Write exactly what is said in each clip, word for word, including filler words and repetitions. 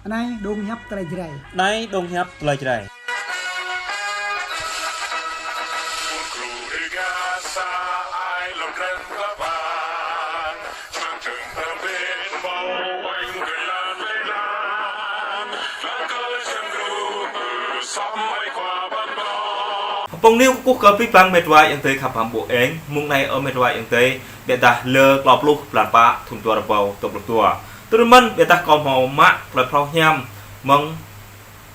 Anai dong hiăp tơlơi Jrai. Anai dong hiăp tơlơi Jrai. Hơpông niu kơkuh kơ abih bang met wa ayŏng adơi khăp hăm ƀô̆ eng, mông anai ơ met wa ayŏng adơi, biă dah lơ klâo pluh blan pă thŭn dua rơbâo dua pluh dua. Tui anŭn mơ̆n, biă dah kâo hmâo mă tơlơi phrâo hiam mơ̆ng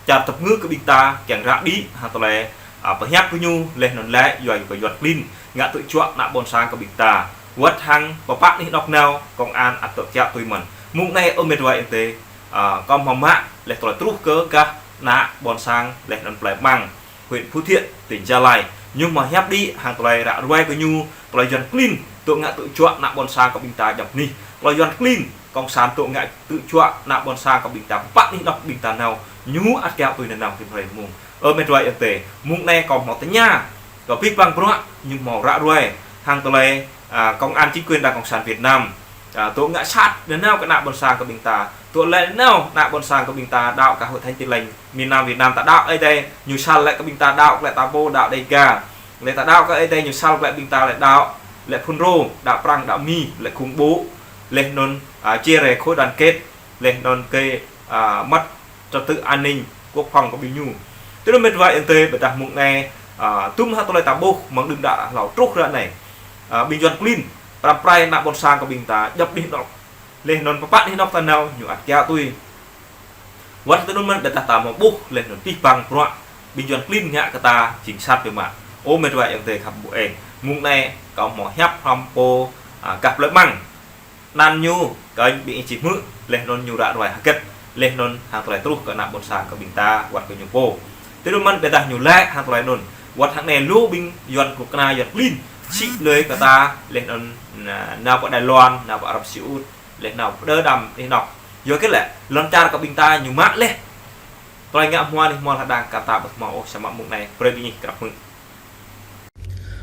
čar tơpơngư kơ ƀing ta kiăng ră đĭ hăng tơlơi, a, pơhiăp kơ ñu laih anŭn lĕ yua kơ Yuăn klin ngă tơ̆ juă ană ƀôn sang kơ ƀing ta. Wơ̆t hăng pơpă anih anŏ nao, công an ăt dŏ kiaŏ tui mơ̆n. Mông anai ơ met wa ayŏng adơi, a, kâo hmâo mă laih tơlơi truh kơ gah ană ƀôn sang laih anŭn plơi Măng, huyện Phú Thiện, tỉnh Gia Lai. Ñu hmâo hiăp đĭ hăng tơlơi ră ruai kơ ñu, tơlơi Yuăn klin dŏ ngă tơ̆ juă ană ƀôn sang kơ ƀing ta djŏp anih. Tơlơi Yuăn klin, cộng sản dŏ ngă tơ̆ juă ană ƀôn sang kơ ƀing ta, pơpă anih anŏ ƀing ta nao, ñu ăt kiaŏ tui nanao kơ hrơi mông. Ơ met wa ayŏng adơi, mông anai kâo hmâo tơña kơ abih bang bruă, ñu hmâo ră ruai hăng tơlơi, a, công an chính quyền Đảng Cộng sản Việt Nam, a, dŏ ngă sat nanao kơ ană ƀôn sang kơ ƀing ta, dŏ lĕ nanao ană ƀôn sang kơ ƀing ta đaŏ kơ Hội Thánh Tin Lành miền Nam Việt Nam ta đaŏ Ơi Adai, ñu săl lĕ kơ ƀing ta đaŏ lĕ ta pô đaŏ Đêga, lĕ ta đaŏ kơ Ơi Adai, ñu săl lĕ ƀing ta lĕ đaŏ lĕ phun rô, đaŏ Prăng, đaŏ Mi, lĕ khủng bố, laih anŭn, a, chia rẽ khối đoàn kết, laih anŭn kơ, a, mất trật tự an ninh quốc phòng kơ ƀing ñu. Tui anŭn met wa ayŏng adơi, biă dah mông anai, a, tŭm hă tơlơi ta ƀuh mơ̆ng đưm đă hlâo truh ră anai. A, ƀing Yuăn klin pơrăm pơrai ană ƀôn sang kơ ƀing ta djŏp anih anŏ. Laih anŭn pơpă anih anŏ ta nao, ñu ăt kiaŏ tui. Wơ̆t tui anŭn mơ̆n, biă dah ta hmâo ƀuh laih anŭn abih bang bruă ƀing Yuăn klin ngă kơ ta jing sat biă mă. Ơ met wa ayŏng adơi khăp ƀô̆ eng. Mông anai kâo hmâo hiăp hrŏm pô, a, gah plơi Măng. Anăn ñu, kơnh ƀing ih či hmư̆, laih anŭn ñu ră ruai hơget, laih anŭn hăng tơlơi truh kơ ană ƀôn sang kơ ƀing ta, wơ̆t kơ ñu pô. Tui anŭn mơ̆n, biă dah ñu lĕ hăng tơlơi anŭn. Wơ̆t hăng anai lu ƀing Yuăn kơnuk kơna Yuăn klin sĭ lui kơ ta, laih anŭn, a, nao pơ Đài Loan, nao pơ Ả Rập Xê Út, laih nao pơ đơ đam anih anŏ. Yua kơ lĕ, lŏn čar kơ ƀing ta ñu mă laih. Tơlơi ngă hmua anih hmua hơđang kơ ta ƀu hmâo ôh, samơ̆ mông anai brơi ƀing ih krăp hmư̆.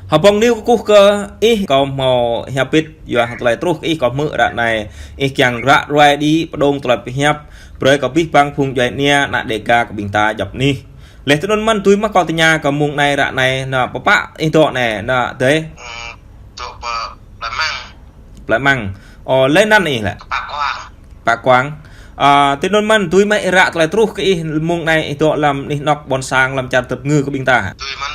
Hơpông niu kơkuh kơ ih, kâo hmâo hiăp bit, yua hăng tơlơi truh kơ ih kâo hmư̆ ră anai, ih kiăng ră ruai đĭ pơdŏng tơlơi pơhiăp brơi kơ abih bang phung djuai ania ană Đêga kơ ƀing ta djŏp anih. Laih tui anŭn mơ̆n, tui mă kâo tơña kơ mông anai ră anai, anai pơpă ih dŏ anai, anai adơi? Ơ, dŏ pơ Plơi Măng. Plơi Măng. Ơ, lĕ anăn ih lĕ? Pă Kuang. Pă Kuang. A, tui anŭn mơ̆n, tui mă ih ră tơlơi truh kơ ih mông anai ih dŏ lăm anih anŏ ƀôn sang lăm čar tơpơngư kơ ƀing ta? Tui mơ̆n.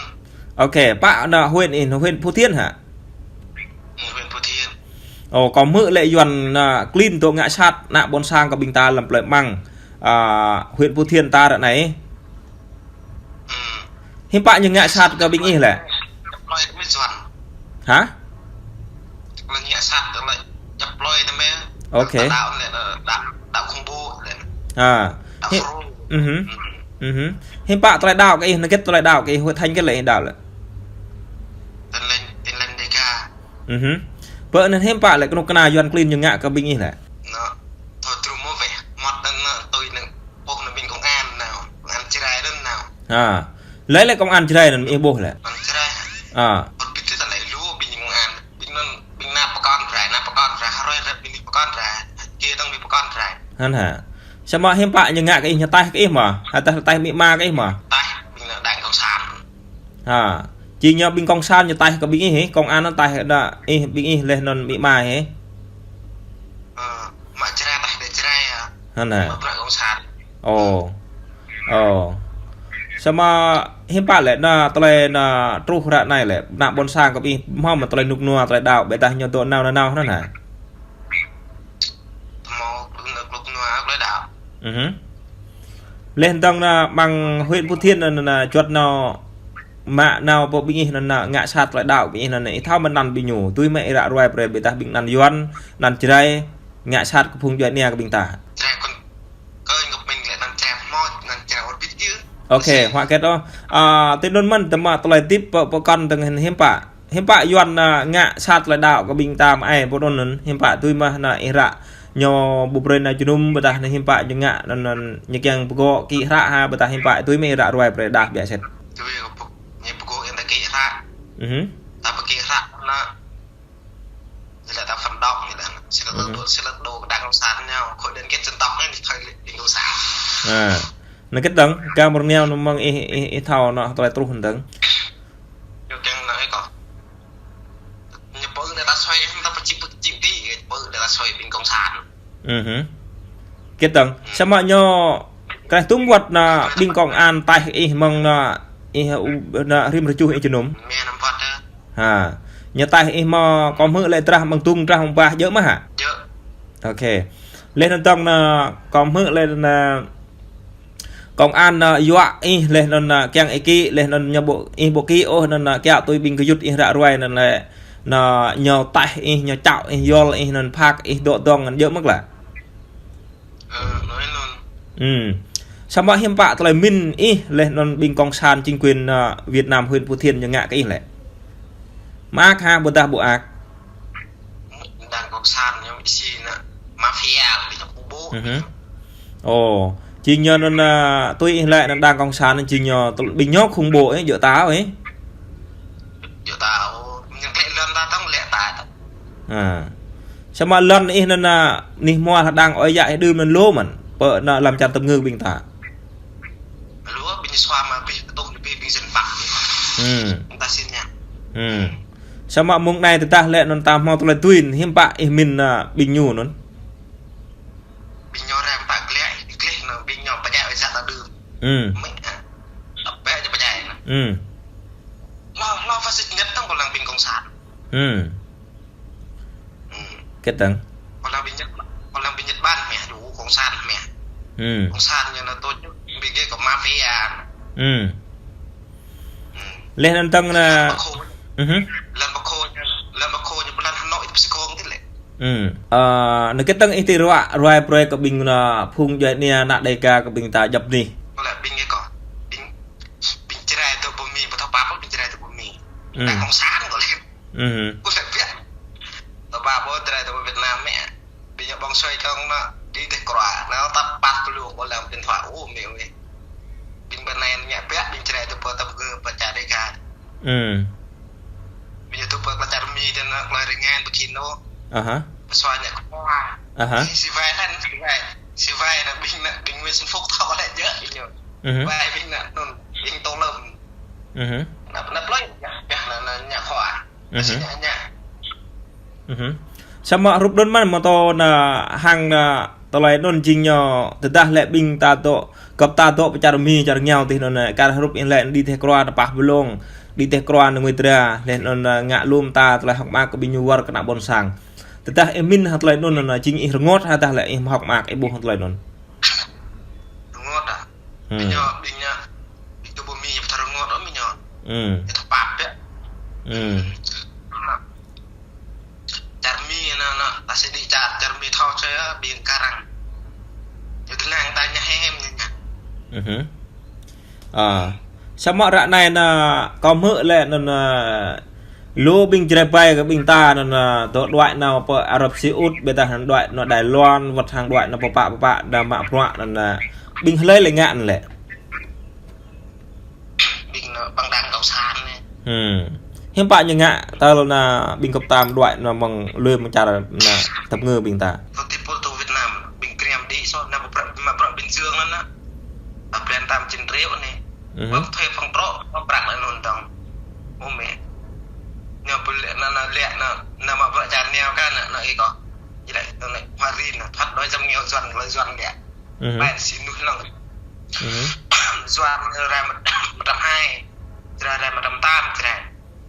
Ôkê, pă anai huyện ih, huyện Phú Thiện hă? Ơ, huyện Phú Thiện. Ơ, kâo hmư̆ lĕ Yuăn anai klin dŏ ngă sat ană ƀôn sang kơ ƀing ta lăm plơi Măng, a, huyện Phú Thiện ta ră anai. Ơ. Hiư̆m pă ñu ngă sat kơ ƀing ih lĕ? Hă? Ôkê. Hĭ-, ơ hă. Hiư̆m pă tơlơi đaŏ kơ ih, anai hơget tơlơi đaŏ kơ ih, Hội Thánh hơget lĕ ih đaŏ lĕ? Tin Lành, Tin Lành Đêga. Ơ hă. Pơ anŭn hiư̆m pă lĕ kơnuk kơna Yuăn klin ñu ngă kơ ƀing ih lĕ? Anai, thâo truh mơ̆ weh, mơ̆t anŭn, anai, tui anŭn, ƀuh anŭn ƀing công an nao, công an Jrai anŭn nao. A. Lĕ lĕ công an Jrai anŭn ih ƀuh lĕ? Công an Jrai. A. Ƀu ƀiă tơlơi lu ƀing công an, ƀing anŭn, ƀing ană pơkŏn Jrai, ană pơkŏn Jrai, hrơi ră ƀing ană pơkŏn Jrai, kơ tơ̆ng ƀing pơkŏn Jrai. Hăn hă. Samơ̆ hiư̆m pă ñu ngă kơ ih, ñu taih kơ ih mơ̆? Hă, taih, taih amĭ ama kơ ih mơ̆? Taih, ƀing ană đảng cộng sản. Ha. Či ñu ƀing cộng sản ñu taih kơ ƀing ih, công an anŭn taih đa ih ƀing ih laih anŭn amĭ ama ih. Ơ, mă Jrai taih đa Jrai hă. Hăn hă. Mă bruă cộng sản. Ơ. Ơ. Samơ̆ hiư̆m pă lĕ anai tơlơi anai truh ră anai lĕ, ană ƀôn sang kơ ƀing ih hmâo mơ̆ tơlơi rơnŭk rơnua, tơlơi đaŏ, biă dah ñu dŏ nao nanao hăn hă. Hmâo rơnŭk rơnua tơlơi đaŏ. Ơ hă. Laih dơ̆ng anai ƀing huyện Phú Thiện anŭn, anŭn, anŭn juăt nao mă nao pơ ƀing ih anŭn, anŭn ngă sat tơlơi đaŏ ƀing ih anŭn, ih thâo mơ̆n anăn ƀing ñu. Tui mă ih ră ruai brơi, biă dah ƀing anăn Yuăn, anăn Jrai ngă sat kơ phung djuai ania kơ ƀing ta. Jrai kơ, kơ ƀing lĕ anăn Jrai hmâo, anăn Jrai wơ̆t ƀiă. Ôkê, huă hơget ôh. A, tui anŭn mơ̆n, tơma tơlơi tip pơ, pơkŏn tơ̆ng hĭn hiư̆m pă. Hiư̆m pă Yuăn, a, ngă sat tơlơi đaŏ kơ ƀing ta mơ̆ ai pô anŭn, hiư̆m pă tui mă anai ih ră ñu ƀu brơi nao jơnum, biă dah anai hiư̆m pă ñu ngă anŭn, anŭn ñu kiăng pơgŏ kĭ hră hă, biă dah hiư̆m pă tui mă ih ră ruai brơi đah biă sĭt. Tui kơ pơk-, ñu pơgŏ yua ta kĭ hră. Ơ hă. Ta pơkĭ hră anŭn. Ñu lĕ ta phản động ñu lĕ. Sĭt lĕ đô, sĭt lĕ đô đảng cộng sản ñu, khối đoàn kết dân tộc anai, ñu thâo lĕ đảng cộng sản. Ha. Anŭn kơtang, kơ mơ̆ng anai anŭn mơ̆ng ih, ih, ih thâo anŭn tơlơi truh kơtang. Ñu kiăng anŭn ih kơ. Ñu pơ anŭn ta soi, ta pơčip, pơčip đi, pơ anŭn ta soi ƀing cộng sản. Mhm. Kơtang, samơ̆ ñu kreh tum wơ̆t anŭn ƀing công an taih ih mơ̆ng anŭn ih u-, anŭn rĭm rơjuh ih jơnum. Mơ̆ anŭn wơ̆t. Ha. Ñu taih ih mơ̆ kơ hmư̆ lĕ drah mơ̆ng tŭng drah mơ̆ng bah djơ̆ mơ̆ hă? Djơ̆. Ok. Laih anŭn tơdang anŭn kơ hmư̆ lĕ anŭn công an anŭn yuă ih laih anŭn anŭn kiăng ih kĭ laih anŭn ñu ƀu, ih ƀu kĭ ôh anŭn anŭn kiaŏ tui ƀing gơyut ih ră ruai anŭn lĕ anŭn ñu taih ih, ñu čao ih, yol ih anŭn phak ih dŏ dŏng anŭn djơ̆ mơ̆ lă. Ơ, anŭn anŭn. Hmm. Samơ̆ hiư̆m pă tơlơi pơmĭn ih laih anŭn ƀing cộng sản chính quyền anŭn Việt Nam huyện Phú Thiện ñu ngă kơ ih lĕ. Mơak hă ƀôdah ƀu mơak? Đảng cộng sản ñu isi anŭn mafia, ƀing ñu khủng bố. Mhm. Ơ, chính ñu anŭn anŭn tui ih lĕ anŭn đảng cộng sản anŭn chính ñu tơ-, ƀing ñu khủng bố ih, djơ̆ ta ôh ih. Djơ̆ ta ôh, ñu klĕ lŏn ta tŏng lĕ ta tŏng. Ha. Samơ̆ lŏn ih anŭn anŭn nih mua hơđang ơi yă ih đưm anŭn lu mơ̆n. Pơ anŭn lăm čar tơpơngư ƀing ta. Lu ƀing sua mă ƀing tŏng ƀing, ƀing dân tộc. Hmm. Ƀing ta sin ñu. Hmm. Samơ̆ mơ̆ng anai tơdah lĕ anŭn ta hmâo tơlơi tui hiư̆m pă ih pơmĭn anŭn ƀing ñu anŭn. Ƀing ñu răm pă gleh, gleh anŭn ƀing ñu pơjai ơi yă ta đưm. Hmm. Mơ̆, ah. Apa ñu pơjai anŭn. Hmm. Lo, lo fasit ñĕt tŏng kơ lăng ƀing cộng sản. Hmm. Hmm. Kơtang. Kơ lăng ƀing Nhật, kơ lăng ƀing Nhật Bản mơ̆, dŏ cộng sản mơ̆. Hmm. Cộng sản ñu anŭn tui ñu, ƀing gơ̆ kơ mafia. Hmm. Hmm. Laih anŭn tơdang anŭn. Lăm Bác Hồ. Mhm. Lăm Bác Hồ ñu, lăm Bác Hồ ñu pơlan Hà Nội tơpă si kông tih lĕ. Hmm. Ơ, anŭn kơtang ih tui ruă, ruai pơruai kơ ƀing anŭn phung djuai ania ană Đêga kơ ƀing ta djŏp anih. Kơ lăng ƀing gơ̆ kơ. Ƀing, ƀing Jrai tơ pơ Mi, pơtô pap ƀing Jrai tơ pơ Mi. Hmm. Đảng cộng sản kơ lăng. Mhm. Kơ lăng biă. Tơ pap ƀu Jrai tơ pơ Việt Nam mơ̆. Ƀing ñu ƀơ̆ng soi kông anŭn, đi teh krua. Anŭn ta pap kơ lu kơ lăng điện thoại u mê u. Ƀing ƀơi anai ñu biă, ƀing Jrai tơ pơ tơpơngư pơ čar Đêga. Hmm. Ƀing ñu tŭ pơ čar Mi tơ anŭn, klơi ringan pơkin anŭn. Aha. Pơsua ñu khua. Aha. Si, si wai anŭn, si wai. Si wai anŭn ƀing anŭn, ƀing Nguyễn Xuân Phúc thâo lĕ djơ̆ ƀing ñu. Mhm. Wai ƀing anŭn, anŭn, ƀing Tô Lâm. Mhm. Anŭn, anŭn plơi, yah, yah, anŭn, anŭn, ñu khua. Mhm. Anŭn, anŭn, anŭn. Mhm. Samơ̆ hrup anŭn mơ̆n mơ̆ tơ anŭn hăng anŭn tơlơi anŭn jing ñu tơdah lĕ ƀing ta dŏ, gơ̆p ta dŏ pơ čar Mi čar rơngiao tih anŭn, kar hrup ih lĕ đi teh krua tơpă blung, đi teh krua anŭn mơdra, lĕ anŭn ngă lŏm ta tơlơi hơ̆k mơak kơ ƀing ñu wơr kơ ană ƀôn sang. Tơdah ih pơmĭn hăng tơlơi anŭn anŭn jing ih rơngot hă dah lĕ ih hơ̆k mơak ih ƀuh hăng tơlơi anŭn. Rơngot ah. Hmm. Ƀing ñu, ƀing ñu, ƀing tơ pơ Mi ñu pơtô rơngot ôh ƀing ñu. Hmm. Ñu thâo pap biă. Hmm. Čar Mi anŭn, anŭn, ta sĭ đĭ čar, čar Mi thâo čơi, ƀing kar hăng. Ñu tơnăng ta ñu hem ñu ñu. Mhm. Ơ. Samơ̆ ră anai anŭn kơ hmư̆ lĕ anŭn, anŭn lu ƀing Jrai ƀai kơ ƀing ta anŭn, anŭn dŏ đuaĭ nao pơ Arab Saudi, ƀôdah anŭn đuaĭ nao Đài Loan, wơ̆t hăng đuaĭ nao pơpă pơpă đa mă bruă anŭn, anŭn ƀing hlơi lĕ ngă anŭn lĕ. Ƀing anŭn ƀăng đảng cộng sản anai. Hmm. Hiư̆m pă ñu ngă tơl anŭn ƀing gơ̆p ta đuaĭ nao mơ̆ng lui mơ̆ng čar anŭn tơpơngư ƀing ta. Tơ tip pul tơ Việt Nam, ƀing Krem đĭ sô, anŭn pơprăk, mă prăk ƀing Sương anŭn anŭn. Ƀă blan tam jin triu anai. Mhm. Ƀă thuê phong trọ, ƀă prăk anŭn tŏng. Ơ mĕ. Ñu pơlĕ anŭn, anŭn lĕ anŭn, anŭn mă prăk čar anai kơ anŭn, anŭn ih kơ. Jilai, anŭn lĕ, Hoa Rin, thoát đói dăm nghèo Yuan, lĕ Yuan lĕ. Mhm. Ƀai si nuih lăng. Mhm. Yuan rai mă, mă trăm hai. Jrai rai mă trăm tam, Jrai.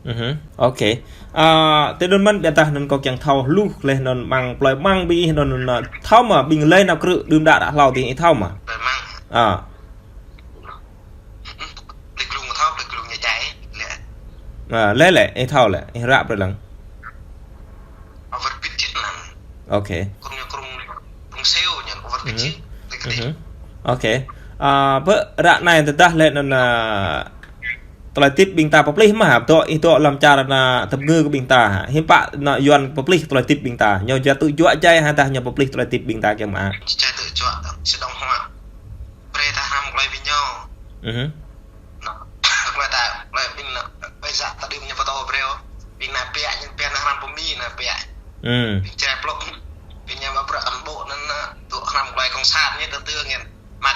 Mhm. Ok. Ơ, tui anŭn mơ̆n ƀiădah anŭn kâo kiăng thâo hluh laih anŭn mơ̆ng plơi mơ̆ng ƀing ih anŭn, anŭn thâo mơ̆ ƀing lĕ nao krư̆ đưm đă đă hlâo tih ih thâo mơ̆? Plơi mơ̆ng. Ơ. Plơi Glung thâo, plơi Glung ñu djai, lĕ. Ơ, lĕ lĕ, ih thâo lĕ, ih ră brơi lăng. Overbridge anŭn. Ok. Krŭng ñu krŭng, krŭng Sêo ñu overbridge. Mhm. Lĕ kơ dih. Mhm. Ok. Ơ, ƀơi ră anai tơdah lĕ anŭn, anŭn tơlơi tip ƀing ta pơplih mơ̆ hă, dŏ ih dŏ lăm čar anŭn tơpơngư kơ ƀing ta. Hiư̆m pă anŭn Yuan pơplih tơlơi tip ƀing ta. Ñu jai tŭ juă jai hă dah ñu pơplih tơlơi tip ƀing ta kiăng mơak. Jai tŭ juă, sĭt dŏng hua. Brơi ta hrăm klơi ƀing ñu. Mhm. Anŭn, klơi ta, klơi ƀing anŭn, klơi yă ta đưm ñu pơtô brơi. Ƀing anŭn biă ñu biă anŭn hrăm pơ Mi anŭn biă. Hmm. Ƀing Jrai plŏk. Ƀing ñu mă prăk anŭn ƀô̆ anŭn anŭn, tŭ hrăm klơi cộng sản ñu tơ tơ ngăn. Mă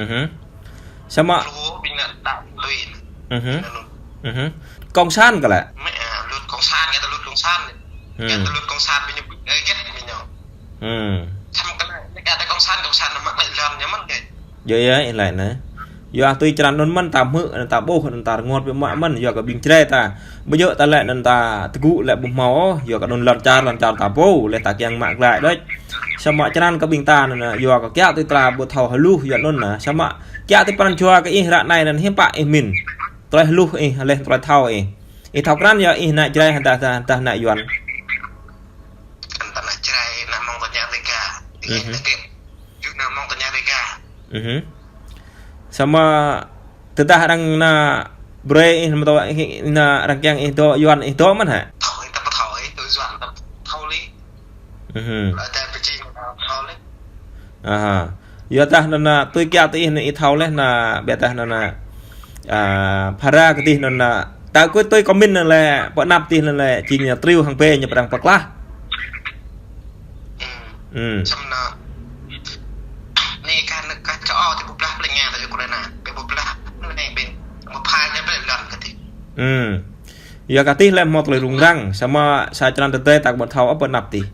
Mhm. Samơ̆. Lu ƀing ană đảng tui. Mhm. Ƀing ană lu. Mhm. Cộng sản kơ lĕ. Mĕ, à, luật cộng sản, kata luật cộng sản. Hmm. Kata luật cộng sản ƀing ñu, eh, get ƀing ñu. Hmm. Samơ̆ kơ lĕ, kata cộng sản, cộng sản anŭn mă lĕ lŏn ñu mơ̆n kơ. Yơh, yơh, ih laĭ anai. Yua tui črăn anŭn mơ̆n ta hmư̆, ta ƀuh, ta rơngot biă mă mơ̆n, yua kơ ƀing Jrai ta. Ƀu djơ̆ ta lĕ anŭn ta tơgŭ lĕ ƀu hmâo ôh, yua kơ anŭn lŏn čar, lŏn čar ta pô, lĕ ta kiăng mă glaĭ đôč. Samơ̆ črăn kơ ƀing ta anŭn, yua kơ kiaŏ tui ta ƀu thâo hluh, yua anŭn anai. Samơ̆ kiaŏ tui pran jua kơ ih ră anai anŭn hiư̆m pă ih min. Tơlơi hluh ih, lĕ tơlơi thâo ih. Ih thâo krăn yơh ih ană Jrai hăng tah, tah, tah ană Yuan. Ană Jrai, ană Mông tơña Dega. Mhm. Ih ană Dega. Yua ană Mông tơña Dega. Mhm. Samơ̆ tơdah arăng ană Brơi ih, ană Mông tơña, ih, ană arăng kiăng ih dŏ Yuan ih dŏ mơ̆n hă? Thâo, ih ta ƀu thâo, ih dŏ Yuan ta ƀu thâo lĕ. Mhm. Lĕ ta pơjing ta thâo lĕ. Aha. Yua dah anŭn, tui kiaŏ tui ih anŭn ih thâo lĕ anŭn, ƀiă dah anŭn, à, phara kơ tih anŭn, ta kơ tui kơ min anŭn lĕ, pơ anăp tih anŭn lĕ, jing ñu triu hăng bê ñu pơdrăng pơklah. Hmm. Hmm. Samơ̆ anŭn, anai kah anŭn kah čô ôh, tih ƀu blah plĕng ngang ta Ukraina, ƀu blah, anai ƀing, ƀu phai ñu plĕng lŏn kơ tih. Hmm. Yua kơ tih lĕ hmâo tơlơi rŭng răng, samơ̆ sa črăn tơdơi ta ƀu thâo ôh pơ anăp tih.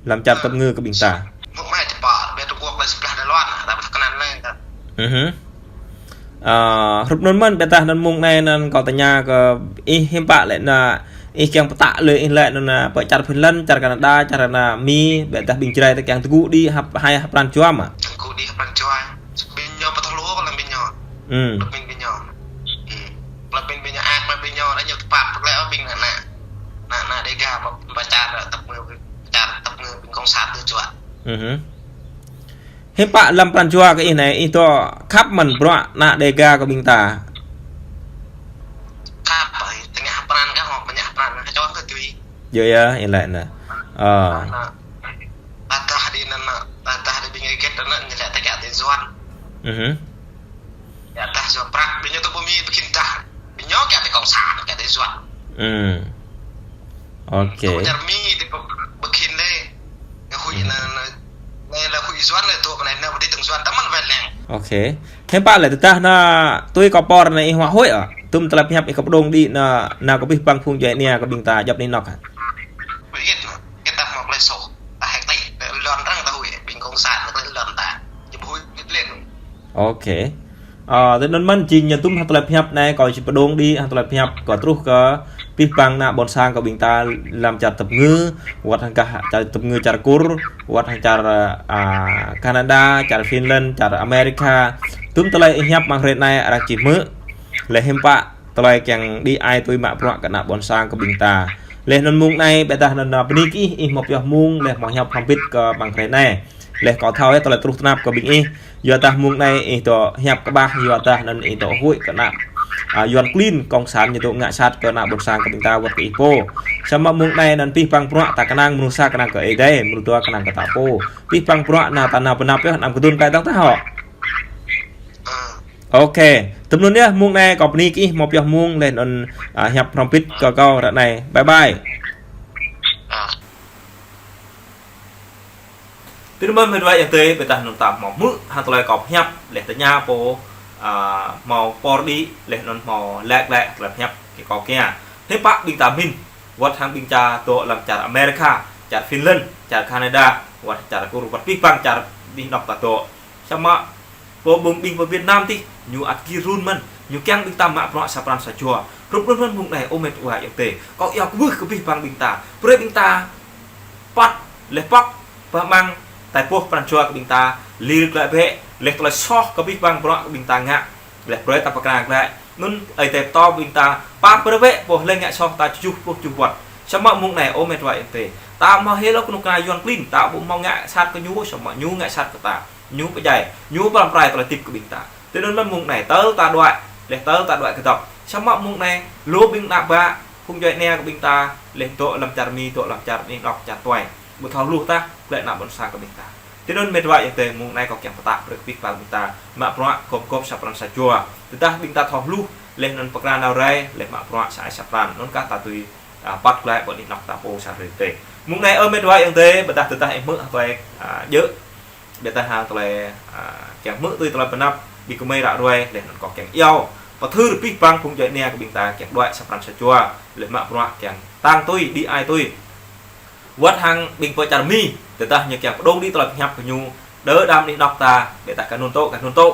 Lăm čar tơpơngư kơ ƀing ta. Mơ̆ng mai čơpă, ƀiă Trung Quốc lĕ sơblah Đài Loan, ta ƀu thâo kơnăn lĕ ta. Mhm. Ơ, hrup anŭn mơ̆n, ƀiă dah anŭn mông anai anŭn kâo tơña kơ ih hiư̆m pă lĕ anŭn, ih kiăng pơtă lĕ ih lĕ anŭn, pơ čar Finland, čar Canada, čar anŭn Mi, ƀiă dah ƀing Jrai ta kiăng tơgŭ đĭ hăp, hai hăp pran jua mă. Tơgŭ đĭ hăp pran jua. Ƀing ñu pơtô lu kơ lăm ƀing ñu. Hmm. Lăm ƀing, ƀing ñu. Hmm. Lăm ƀing, ƀing ñu, ah, mă ƀing ñu, anŭn ñu tơpă pơklĕ ƀing ană, ană, ană Dega, pơ, pơ čar tơpơngư, čar tơpơngư ƀing cộng sản tui čuă. Mhm. Hiư̆m pă lăm pran jua kơ ih anai, ih dŏ khăp mơ̆n bruă ană Dega kơ ƀing ta. Khăp, ơi, tơña pran kah, hŏ, tơña pran kah, čô kơ tui. Yơh, yơh, ih laĭ anŭn. Ơ. Anŭn. Tơdah đĭ anŭn, tơdah đĭ ƀing ih get anŭn, ñu lĕ tơkă tui Yuan. Mhm. Tơdah Yuan prăk, ƀing ñu tŭ ƀu mĭn ƀu khĭn tah. Ƀing ñu kiaŏ tui cộng sản, kiaŏ tui Yuan. Hmm. Ok. Tŭ čar Mi tui ƀu, ƀu khĭn lĕ. Ñu huĭ anŭn, anŭn, anŭn lĕ huĭ Yuan lĕ tŭ anai, anŭn ƀu tui tơ̆ng Yuan, tơmăn wai lăng. Ok. Hiư̆m pă lĕ tơdah anŭn tui kơ pô anai ih huă huĭ ôh. Tŭm tơlơi pơhiăp ih kơ pơdŏng đĭ anŭn, anŭn kơ abih bang phung djuai ania kơ ƀing ta djŏp anih anŏ hă. Ƀu hơget anŭn. Kơ ta hmâo tơlơi soh. Ta hek tih, lŏn arăng ta huĭ, ƀing cộng sản anŭn lŏn ta. Či ƀu huĭ ƀu lĕ. Ok. Ơ, tui anŭn mơ̆n jing ñu tŭm hăng tơlơi pơhiăp anai, kâo či pơdŏng đĭ hăng tơlơi pơhiăp, kâo truh kơ pih păng ană ƀôn sang kơ ƀing ta lăm čar tơpơngư, wơ̆t hăng kah čar tơpơngư čar Kur, wơ̆t hăng čar, a, Canada, čar Finland, čar America. Tŭm tơlơi ih hiăp amăng hrơi anai arăng či hmư̆. Lĕ hiư̆m pă tơlơi kiăng đĭ ai tui mă bruă kơ ană ƀôn sang kơ ƀing ta. Lĕ anŭn mông anai ƀiădah anŭn, a, bơni kơ ih, ih hmâo pioh mông, lĕ hmâo hiăp hrŏm hơbĭt kơ amăng hrơi anai. Lĕ kâo thâo yơh tơlơi truh tơnap kơ ƀing ih. Yua dah mông anai ih dŏ hiăp kơƀah, yua dah anŭn ih dŏ huĭ kơ ană, a, Yuan klin, kông san ñu dŏ ngă sat kơ ană ƀôn sang kơ ƀing ta wơ̆t kơ ih pô. Samơ̆ mông anai anŭn pih păng bruă ta kơnang mơnuih sa kơnang kơ Ơi Adai, mơnuih dua kơnang kơ ta pô. Pih păng bruă ană ta nao pơ anăp yơh, anăm kơdŭn kai dong tah hŏ. Ok, tơm anŭn yơh, mông anai kâo bơni kơ ih hmâo pioh mông lĕ anŭn, a, hiăp hrŏm hơbĭt kơ kâo ră anai. Bye bye. Tui anŭn mơ̆n met wa ayŏng adơi, ƀiădah anŭn ta hmâo hmư̆ hăng tơlơi kâo hiăp, lĕ tơña pô, a, hmâo pơr đĭ, lĕ anŭn hmâo lĕ lĕ tơlơi hiăp kơ kâo kiăng. Hiư̆m pă ƀing ta min, wơ̆t hăng ƀing ta dŏ lăm čar America, čar Finland, čar Canada, wơ̆t čar Kur, wơ̆t pih păng čar anih anŏ ta dŏ. Samơ̆ pô ƀing ƀing pơ Việt Nam tih, ñu ăt gir run mơ̆n, ñu kiăng ƀing ta mă bruă sa pran sa jua. Hrup anŭn mơ̆n mông anai ơ met wa ayŏng adơi. Kâo iâu kwưh kơ pih păng ƀing ta. Brơi ƀing ta păt, lĕ pŏk, pơmăng, tai pô pran jua kơ ƀing ta, lir glaĭ bĕ, lĕ tơlơi soh kơ pih păng bruă kơ ƀing ta ngă, lĕ brơi ta pơkra glaĭ. Anŭn Ơi Adai pơtô ƀing ta, pap brơi bĕ, pô lĕ ngă soh ta tơjuh pluh tơjuh wơ̆t. Samơ̆ mông anai ơ met wa ayŏng adơi. Ta hmâo hil ôh kơnuk kơna Yuan klin, ta ƀu hmâo ngă sat kơ ñu, samơ̆ ñu ngă sat kơ ta. Ñu pơdjai, ñu pơrăm pơrai tơlơi hơdip kơ ƀing ta. Tui anŭn mơ̆n mông anai tơl ta đuaĭ, lĕ tơl ta đuaĭ kơdŏp. Samơ̆ mông anai, lu ƀing ană bă, phung djuai ania kơ ƀing ta, lĕ dŏ lăm čar Mi, dŏ lăm čar anih anŏ čar tuai. Ƀu thâo hluh tah, glaĭ ană ƀôn sang kơ ƀing ta. Tui anŭn met wa ayŏng adơi, mông anai kâo kiăng pơtă brơi kơ pih păng ƀing ta, mă bruă gŏp gŏp sa pran sa jua. Tơdah ƀing ta thâo hluh, lĕ anŭn pơkra nao rai, lĕ mă bruă sa ai sa pran. Anŭn kah ta tui, a, păt glaĭ pơ anih anŏ ta pô sa hrơi tơi. Mông anai ơ met wa ayŏng adơi, ƀiădah tơdah ih hmư̆ hơtai, a, djơ̆. Ƀiădah hăng tơlơi, a, kiăng hmư̆ tui tơlơi pơanăp, ƀing gơmơi ră ruai, lĕ anŭn kâo kiăng iâu. Pơthưr pih păng phung djuai ania kơ ƀing ta kiăng đuaĭ sa pran sa jua, lĕ mă bruă kiăng tăng tui, đĭ ai tui. Wơ̆t hăng ƀing pơ čar Mi, tơdah ñu kiăng pơdŏng đĭ tơlơi pơhiăp kơ ñu, đơ đam anih anŏ ta, ƀiădah kơ anŭn tŏ, kơ anŭn tŏ,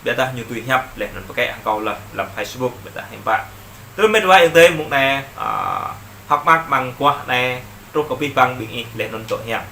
ƀiădah ñu tui hiăp, lĕ anŭn pơkĕ hăng kâo lĕ, lăm Facebook, ƀiădah hiư̆m pă. Tui met wa ayŏng adơi mông anai, a, hơ̆k mơak mơ̆ng guah anai, truh kơ pih păng ƀing ih lĕ anŭn dŏ hiam.